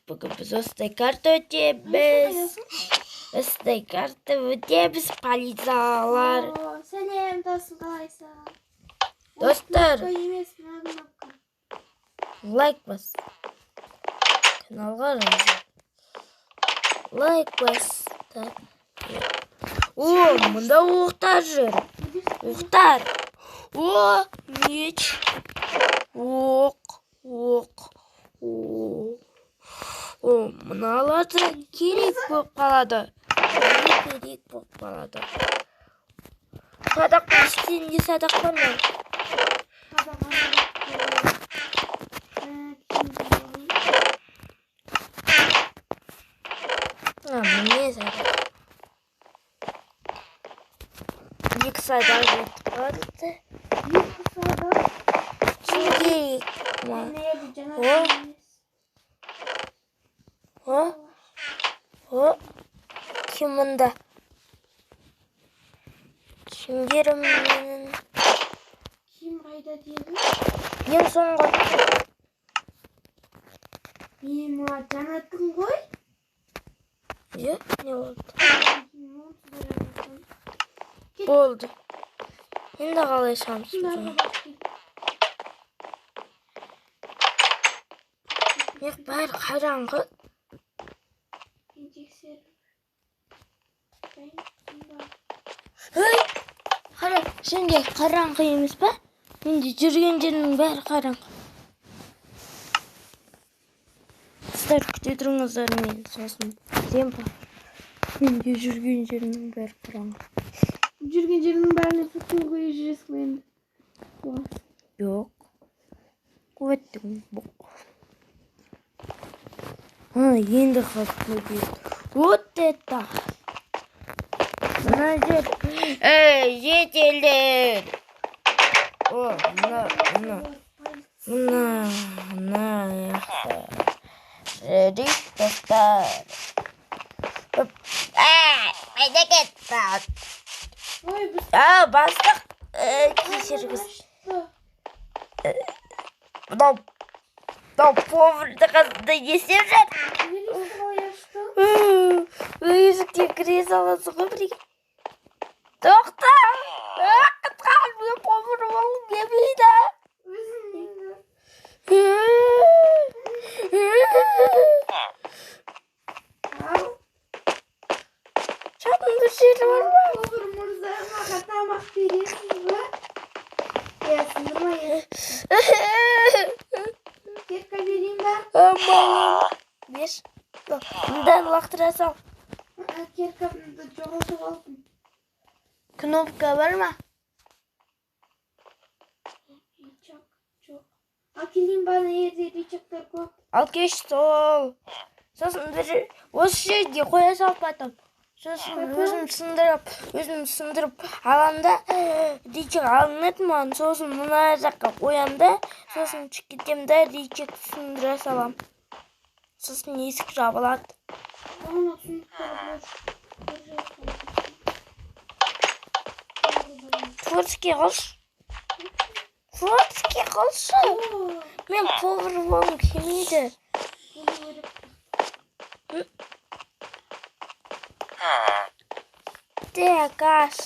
Бүгін біз осындай карта өтеміз. Осындай карта өтеміз, полициялар. О, сәлем, досым, қалайсың? Достар. Кнопка емес, мына кнопка. Лайк бас. Каналға жазыл. Лайк бас. О, мында оқтар жүр. Оқтар. О, меч. Оқ, оқ. О, о, мыналар да керек болып қалады. Керек болып қалады. Садақ, ішінде садақ бар ма? Садақ ана. Киімді. А, міне садақ. Екі садақ жетіп қалды. Екі садақ. Кім керек ма? Мына жерде жаңа О. емес. О, о, кім мұнда? Кімдер менің Киім қайда деді? ең соңғы? Мен мына жанаттың ғой. Е, не болды? Онсыз да жанаттым. Болды. Енді қалай шығамыз біз Шындарға оны? барып кел. Мына бәрі қараңғы. Мен тексеріп. Дайын. Ей, қара, сенде қараңғы емес па? Менде жүрген жерімнің бәрі қараңғы. Достар, күте тұрыңыздар, мен сосын кірем ба? Менде жүрген жерімнің бәрі қараңғы. Жүрген жеріңнің бәріне су құйып жүресің ғой енді. Жоқ. Өттім. А, енді қалып қойды. Вот это! Мына жер. Ей, жителдер! О, мына, мына, мына, мына жақта. Жүрейік, достар. Оп. А, қайда кетті? Ой, біз А, бастық. Кешіріңіз. Ашты. Мынау, мынау поварды қасында не істеп жүр? Лифт қалай ашты? Есіктен кіре саласың ғой бірге. Тоқта! Құтқар, мен повар болғым келмейді. Өзің енді. Ал, Жатын бір жері бар ма? Повар мырза, маған тамақ бересіз ба? Иә, сындырма есікті. Кирка берейін ба? Аман. Бер. Мындан лақтыра сал. А, киркамды жоғалтып алдым. Кнопка бар ма? Рычаг жоқ. Ал келейін ба, ана жерде рычагтар көп. Ал кеш сол. Сосын бір осы жерге қоя сал потом. Сосын өзім сындырып, өзім сындырып алам да, рычаг алынады маған. Сосын мына жаққа қоям да, сосын шығып кетемін да, рычаг сындыра салам. Сосын есік жабылады. Ана сундуктар бош. Бір жаққа. Творческий қылшы. Творческий қылшы. О, Мен повар болғым келмейді. болу керек. Так, аш.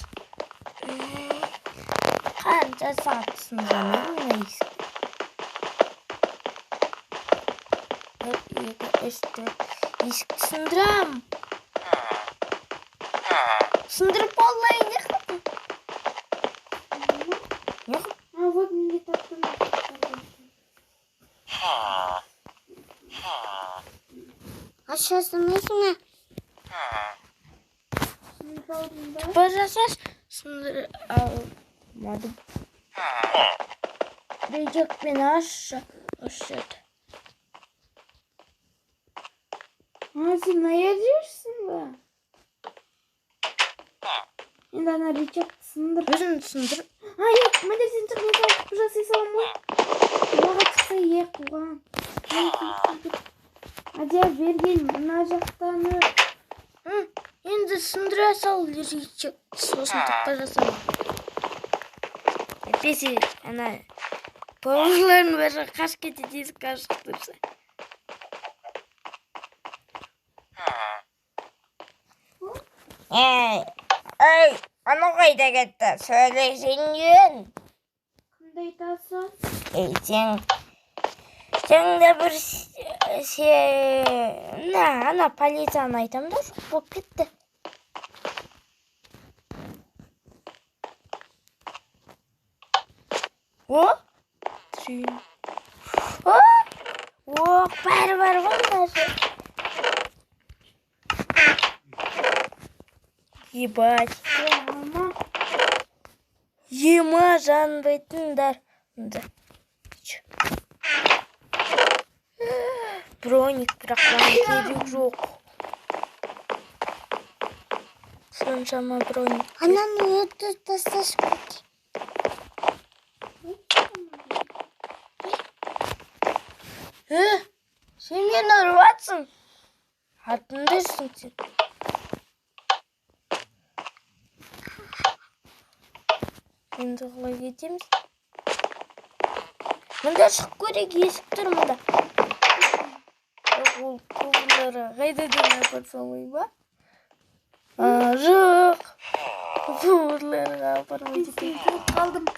Қанша сағат сындырамын мына есікті? Бір, екі, үш, төрт. Есікті сындырам. Сындырып болайын, не қылдың? Не қылдың? А, вот менде таптым. Аша салмайсың ба? Сындырып алдым ба? Тупа жасаш, сындыра алмадым. Рычагпен ашшы. Осы жерді. А, сен мына жерде жүрсің ба? Енді ана рычагты сындыр. Өзім сындырып. А, жоқ, мына сен шық, мен саған тупа жасай саламын ғой. Құлаға шықса, е, қуған. Адия, бері кел, мына жақтан өт. Енді сындыра сал рычаг. Сосын тупа жасамын. Әйтпесе ана поварлардың бәрі қашып кетеді есік ашық тұрса. Ей, ей, анау қайда кетті? Сөйлесең. Кімді айтасың? Ей, сен, сен де бір сен, ана полицияны айтамын да, жоқ болып кетті. О, трин. О, о, бәрі бар ғой мына жерде. Ебать. Алма. Ема жанбайтындар. Мында. Чё? Броник, бірақ маған керек жоқ. Соншама броник. Ананы өтіп тасташы көке. Е, сен мені ұрып жатсың. Артымда жүрсің сен. Енді қалай кетеміз? Мында шығып көрейік, есік тұр мында. Жоқ, ол поварларға қайтадан апарып салмай ма? А, жоқ. Поварларға апармайды екен. Кіріп қалдым.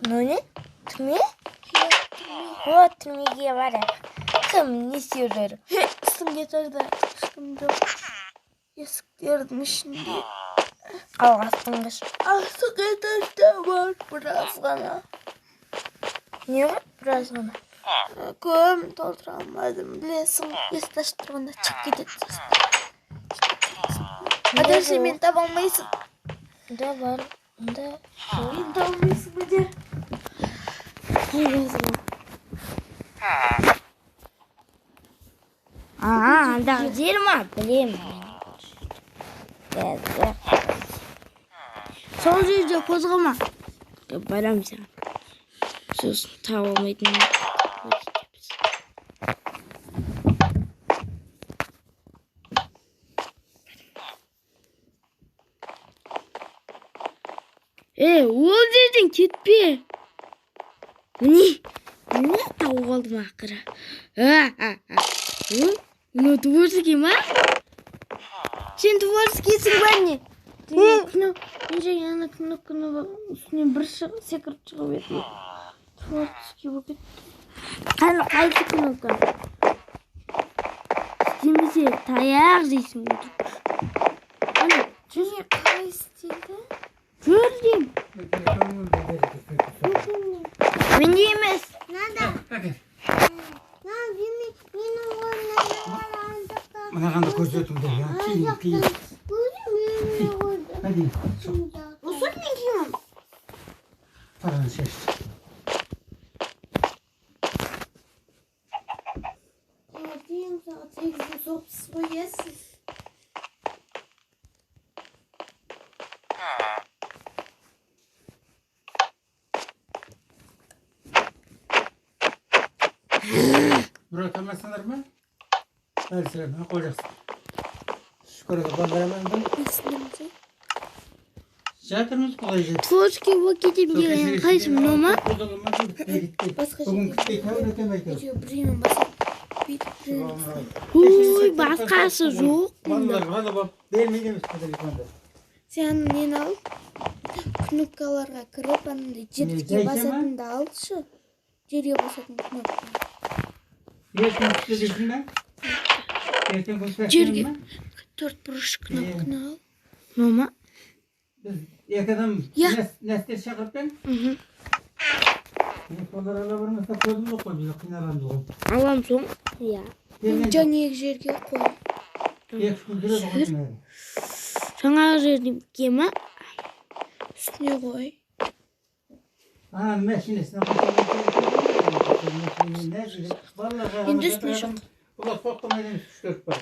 Мынау не? Түрме? О, түрмеге барайық. Кім не істеп жүр? Үстіңгі этажда ешкім жоқ. Есіктердің ішінде. Ал астыңғы. Астыңғы этажда бар біраз ғана. Не ғой? Біраз ғана. Көп толтыра алмадым. Білесің, есікті ашып тұрғанда шығып кетеді сосын. Мадияр, сен мені таба алмайсың. Мында бар. Мында. Мені таба алмайсың, Мадияр. Не жазылған? А, андағы жер ма? Білемін мен. Қазір. Сол жерде қозғалма. Барамын саған. Сосын таба алмайтын көрсетеміз. Е, ол жерден кетпе. Міне, міне тауып алдым ақыры. А, а, а. О, мынау творческий ма? Сен творческийсің ба не? Мен жаңа ана кнопканы үстіне бір секіріп шығып едім. Творческий болып кетті. Қайсы кнопка? Істемесе таяқ жейсің. Ана, Және қалай істейді? жүр деймін. Менде емес. Надо. На, менің орнымда. Мынағанды көрсетіңдер, я киін, киін. Өзім үйіме қойды. Hadi, Осы мен киемін. paranı şaş. Дейін сағат 8-де соғып қой сіз. Bırakamazsınlar mı? Ver sıra, koyacaksın. Şükür ben veremem ben. Жатырмыз құдай жетті. Творческий болып кетемін деген қайсы мынау ма? Басқа Бүгін жерге күтпей тәуір өтемейді. Әйтеуір біреуін басып, бүйтіп біреуін басып. Ой, басқасы жоқ мұнда. Балалар ғана болып бермейді емес қой телефонды. Сен аны нені ал? Кнопкаларға кіріп, анандай жерге жай ма? басатынды алшы. Жерге басатын кнопка. Ертең күтті дейсің бе? Ертең күтті Жерге. ма? Төрт бұрыш кнопканы ал. Мынау ма? Біз екі адам Иә. Нәстер шақырып пе? Солар ала бармаса көзіміз жоқ қой, біз қиналамыз ғой. Алам соң. Иә. Берген жоқ. Жаңағы жерге қой. Екі күн жүреді ғой деймін. Жаңағы жерге ма? Үстіне қой. Ананың мәшинесіне қойып. Енді үстіне шық. Олар соқтырмайды емес, үш төрт бала.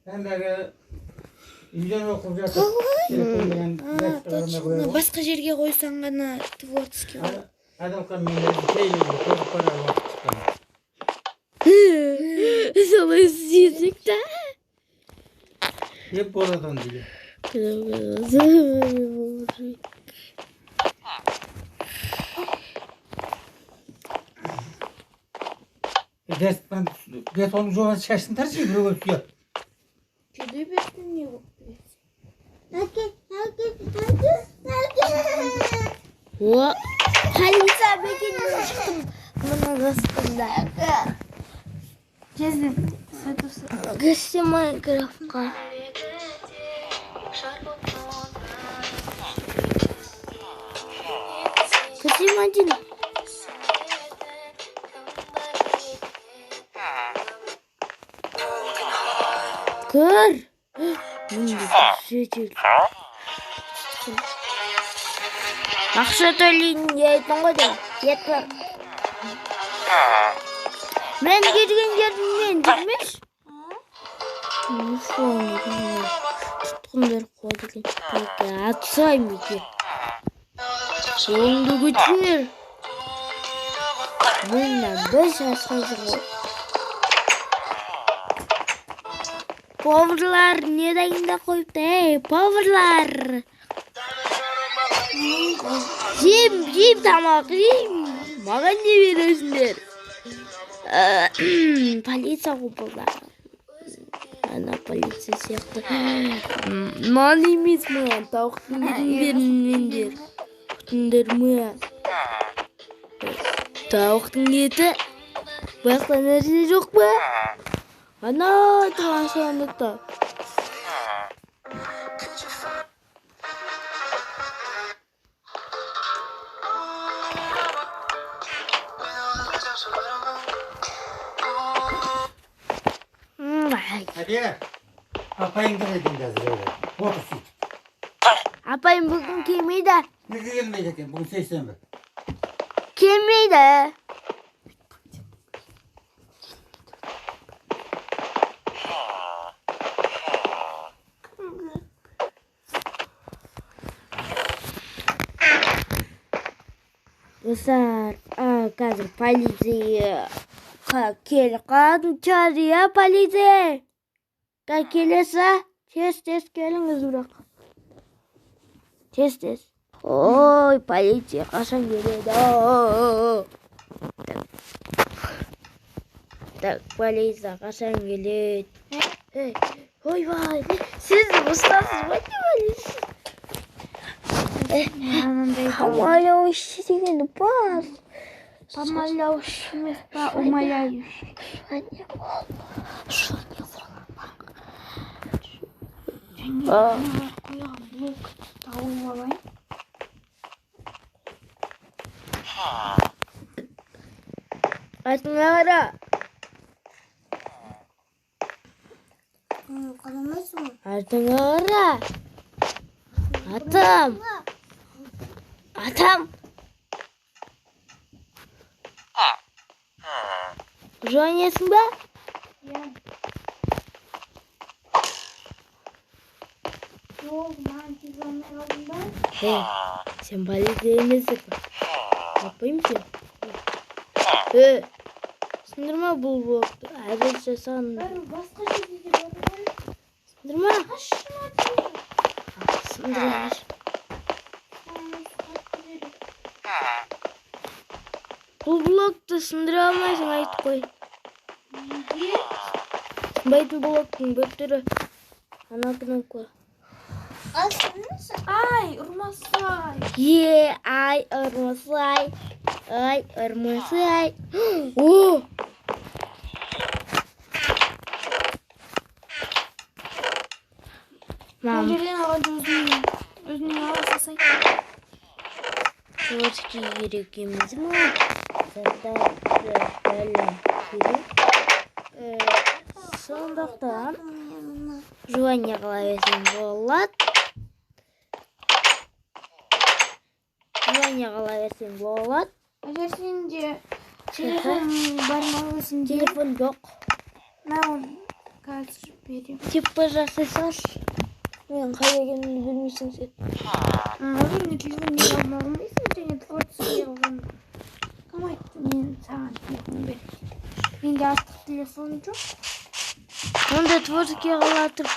Әндегі үйден оқып жатыр. Телефон деген А, дәріс шығармай точно. қояды ғой. Басқа жерге қойсаң ғана творческий болады. Адамға мен кейбір көріп барар уақыт шыққан. Солай істесек та. Деп болады оны деген. Дәріс, оның жолын шашын таршы, біреуге ұят. Жерде Әке, әке, әке, әке. О, полиция бекетінен шықтым. Мына достымда. Жезде сатусы. Кірсе Майнкрафтқа. Кірсе, Мадина. Кір. Мында житель. Ақша төлейін дейтін ғой де. Кетті. Мен келген жерімнен жүрмеш. Тұтқындар қуады екен. Атсай меке. Қолыңды көтер. Мына бір жасқа ғой. Поварлар не дайындап қойыпты, ей, поварлар. Жейм, жейм тамақ, жейм. Маған не бересіңдер? Полиция ғой бұл да. Ана полиция сияқты. Нан емес маған, тауықтың етін беріңдер. Күтіңдер ме? Тауықтың еті. Басқа нәрсе жоқ па? Ана тұрған сандықта. Ай. Әке, апайың келеді енді қазір үйге. Отыр сөйтіп. Апайым бүгін келмейді. Неге келмейді екен? Бүгін сейсенбі. Келмейді. Достар, қазір полиция келіп қалатын шығар, иә, полиция? Келесі, тез тез келіңіз бірақ. Тез тез. Ой, полиция қашан келеді? Так, так, полиция қашан келеді? Ей, ойбай, сіз ұстасыз ба, не полиция? Анандай Помоляющий деген бар. Помоляющий емес па, умоляющий. Және қойған блокты тауып алайын. Артыңа қара. Қарамайсың ғой. Артыңа қара. Атам. Атам. Жуанесің ба? Иә. Жоқ, маған тиге алмай қалдың ба? Ей, сен полиция емессің ба? Таппаймын сен. Сындырма бұл блокты. Әділ жасаған. Бәрі басқа жерде де бар ғой. Сындырма. Қашшы маған. Сындырма. Бұл блокты сындыра алмайсың, айтып қой. Неге? Сынбайтын блоктың бір түрі. Ана кнопка. Ай, ұрмасай. Е, ай, ұрмасай. Ай, ұрмасай. О! Мына Мам, жерден алғанша өзіңе ала салсай. творческий керек емес ма? Заттар бәрі керек. Сондықтан жуане қыла берсең болады. Жуане қыла берсең болады. Егер сенде телефон бар ма өзіңде? Телефон жоқ. Мә, оны қазір беремін. Типа жасай салшы. Мен қай екенімді білмейсің сен. Өзіңе телефон неге алмағанбайсың және творческий қылған? Кім айтты мен саған телефон бер? Менде артық телефон жоқ. Онда творческий қыла тұр.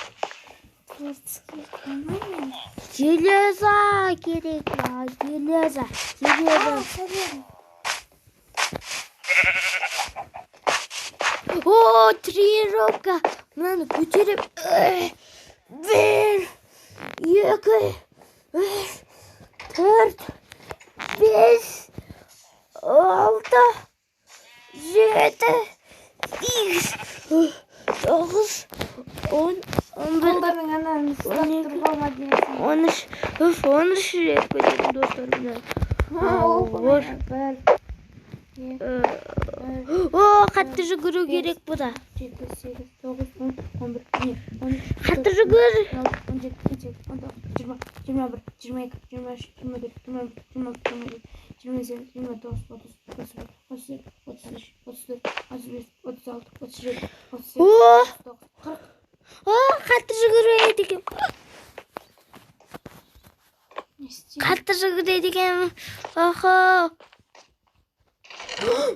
Творческий қылмаймын мен. Железо керек маған, железо, железо. Сәлем. О, тренировка. Мынаны көтеріп. Бір, 2, 3, 4, 5, 6, 7, 8, 9, 10, 11, Қолдарың ананы ұстап тұр ғой, Мадияр. 13, 13 рет көтердім, достар, міне. Ол 1, 2, О, қатты жүгіру керек бұда. 7, 8, 9, 10, 11, 12, 13, Қатты жүгір. 17, 18, 19, 20, 21, 22, 23, 24, 25, 26, 27, 28, 30, 31, 32, 33, 34, 35, 36, 37, 38, О, 39, 40. о, қатты жүгіреді екен. Не істеймін? Қатты жүгіреді екен. Охо.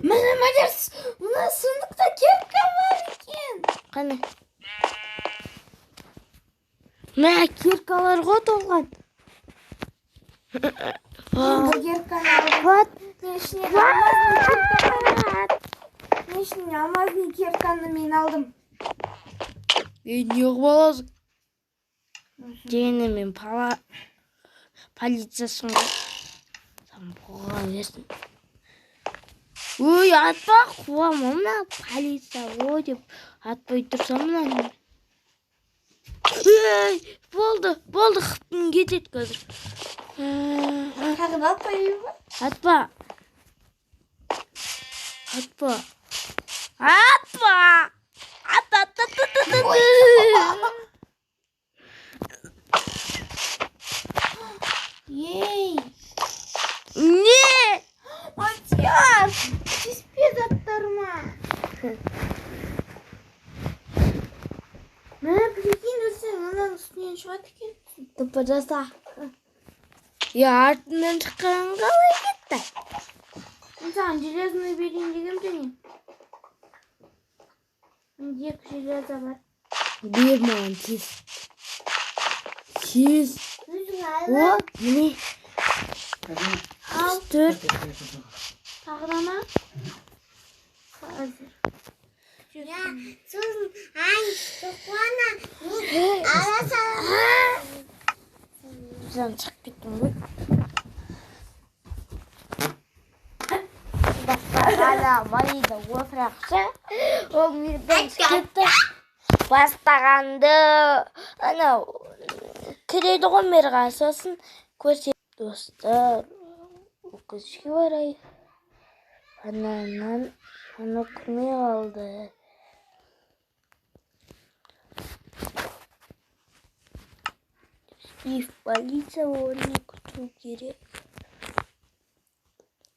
Міне, Мадияр, мына сундукта кепка бар екен. Қане? Мә, киркалар ғой толған. Мен бұл кепканы алдым. Вот. Мен ішінен алмазный кирканы. Мен ішінен алмазный кирканы мен алдым. Ей, не қылып аласың? Дегенде мен полициясың ғой. Сен бұға берсін. Өй, атпа, қуамын мына полиция ғой деп атпай тұрсам мынаны. Ей, болды, болды, хыптың кетеді қазір. Тағы да атпаймын ба? Атпа. Атпа. Атпа. Ат, ат, ат, ат, ат, ат. Ей! Не? Мадияр! Тиіспе заттарыма. Міне, прикинь, өзің мынаның үстінен шығады екенсің. Тупо жаса. Я артынан шыққан қалай кетті? Мен саған железный берейін дегем және. Менде 2 железо бар. Бер маған тез. Тез. Өзің О, алып. міне. Ал, 4. тағы да ма? Қазір. Я, сосын, ай, тоқуана, мен ала саламын. Жан шығып кеттім ғой. Достар, ана Валида отырақшы. Ол мирдан шығып кетті. Бастағанды анау кіреді ғой мирға, сосын көрсе. Достар, өкінішке орай ананан анау кірмей қалды. И в полиция оны күту керек.